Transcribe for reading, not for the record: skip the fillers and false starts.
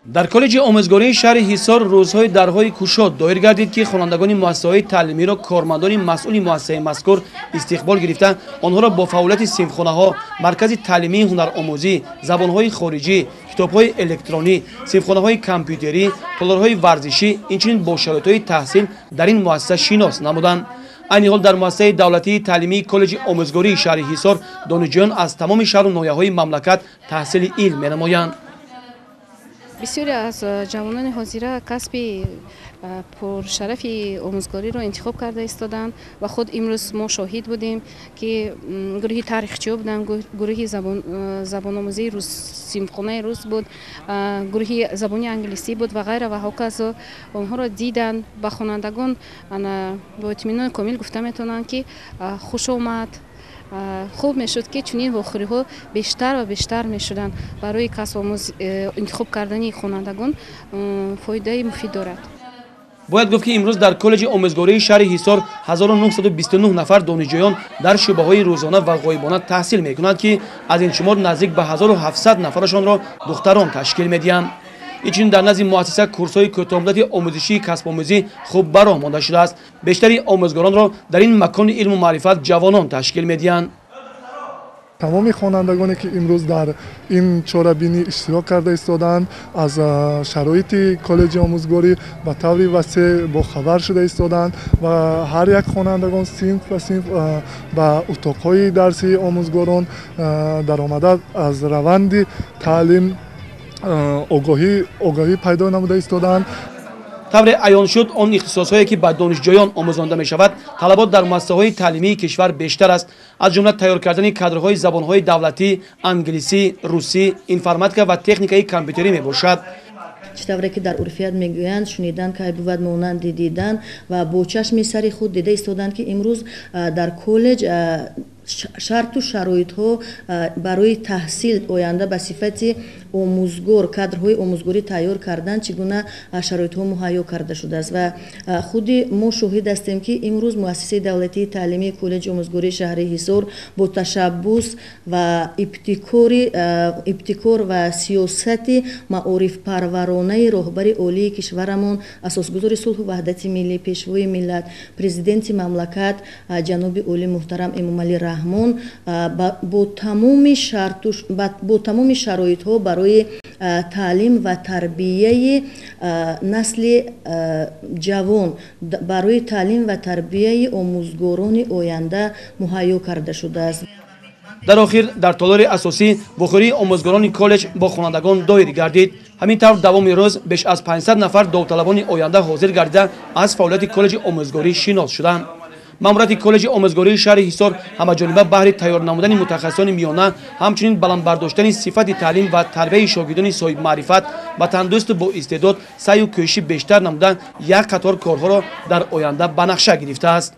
Дар коллеҷи омӯзгории шаҳри Ҳисор рӯзҳои дарҳои кушод доир гардид, ки хонандагони муассисаҳои таълимиро кормандони масъули муассисаи мазкур истиқбол гирифта, онҳоро бо фаъолияти синфхонаҳо, маркази таълимии ҳунаромӯзӣ, забонҳои хориҷӣ, китобҳои электронӣ, синфхонаҳои компютерӣ, толорҳои варзишӣ, инчунин бо шароитҳои таҳсил дар ин муассиса шинос намуданд. Айни ҳол дар муассисаи давлатии таълимии коллеҷи омӯзгории шаҳри Ҳисор донишҷӯён аз тамоми шаҳру ноҳияҳои мамлакат таҳсили илм менамоянд. Бисёре аз ҷавонони ҳозира касби пуршарафи омӯзгориро интихоб карда истоданд ва худ имрӯз мо шоҳид будем, ки гурӯҳи таърихчиҳо буданд, гурӯҳи забономӯзии рус, синфхонаи рус буд, гурӯҳи забони англисӣ буд ва ғайра ва ҳоказо. Онҳоро диданд, ба хонандагон бо итминони комил гуфта метавонанд, ки хуш омад. Хуб мешуд, ки чунин вохӯриҳо бештар ва бештар мешуданд. Барои касбомӯз интихоб кардани хонандагон фоидаи муфид дорад. Бояд гуфт, ки имрӯз дар коллеҷи омӯзгории шаҳри Ҳисор 1929 нафар донишҷӯён дар шӯъбаҳои рӯзона ва ғоибона таҳсил мекунанд, ки аз ин шумор наздик ба 1700 нафарашонро духтарон ташкил медиҳанд. Инчунин дар назди муассиса курсҳои кӯтоҳмуддати омӯзишии касбомӯзӣ хуб ба роҳ монда шудааст. Бештари омӯзгоронро дар ин макони илму маърифат ҷавонон ташкил медиҳанд. Тамоми хонандагоне, ки имрӯз дар ин чорабинӣ иштирок карда истодаанд, аз шароити коллеҷи омӯзгорӣ ба таври васеъ бохабар шуда истодаанд ва ҳар як хонандагон синф ба синф ба утоқҳои дарсии омӯзгорон даромада, аз раванди таълим огаҳӣ пайдо намуда истодаанд. Тавре аён шуд, он ихтисосҳое, ки ба донишҷӯён омӯзонда мешавад, талабот дар муассисаҳои таълимии кишвар бештар аст. Аз ҷумла тайёр кардани кадрҳои забонҳои давлатӣ, англисӣ, русӣ, информатика ва техникаи компютерӣ мебошад. Чӣ тавре ки дар урфият мегӯянд, шунидан кай бувад монанди дидан, ва бо чашми сари худ дида истоданд, ки имрӯз дар коллеҷ шарту шароитҳо барои таҳсил, оянда ба сифати омӯзгор, кадрҳои омӯзгорӣ тайёр кардан чӣ гуна шароитҳо муҳайё карда шудааст. Ва худи мо шоҳид ҳастем, ки имрӯз муассисаи давлатии таълимии коллеҷи омӯзгории шаҳри Ҳисор бо ташаббус ва ибтикор ва сиёсати маорифпарваронаи роҳбари олии кишварамон, асосгузори сулҳу ваҳдати миллӣ, пешвои миллат, президенти мамлакат ҷаноби олӣ муҳтарам Эмомалӣ Раҳмон бо тамоми шароитҳо барои таълим ва тарбияи насли ҷавон, барои таълим ва тарбияи омӯзгорони оянда муҳайё карда шудааст. Дар охир дар толори асосӣ вохӯрии омӯзгорони коллеҷ бо хонандагон доир гардид. Ҳамин тавр, давоми рӯз беш аз 500 нафар довталабони оянда ҳозир гардида, аз фаъолияти коллеҷи омӯзгорӣ шинос шуданд. Маъмурияти коллеҷи омӯзгории шаҳри Ҳисор ҳамаҷониба баҳри тайёр намудани мутахассисони миёна, ҳамчунин баланд бардоштани сифати таълим ва тарбияи шогирдони соҳибмаърифат, ватандӯсту бо истеъдод саъю кӯшиши бештар намуда, як қатор корҳоро дар оянда ба нақша гирифтааст.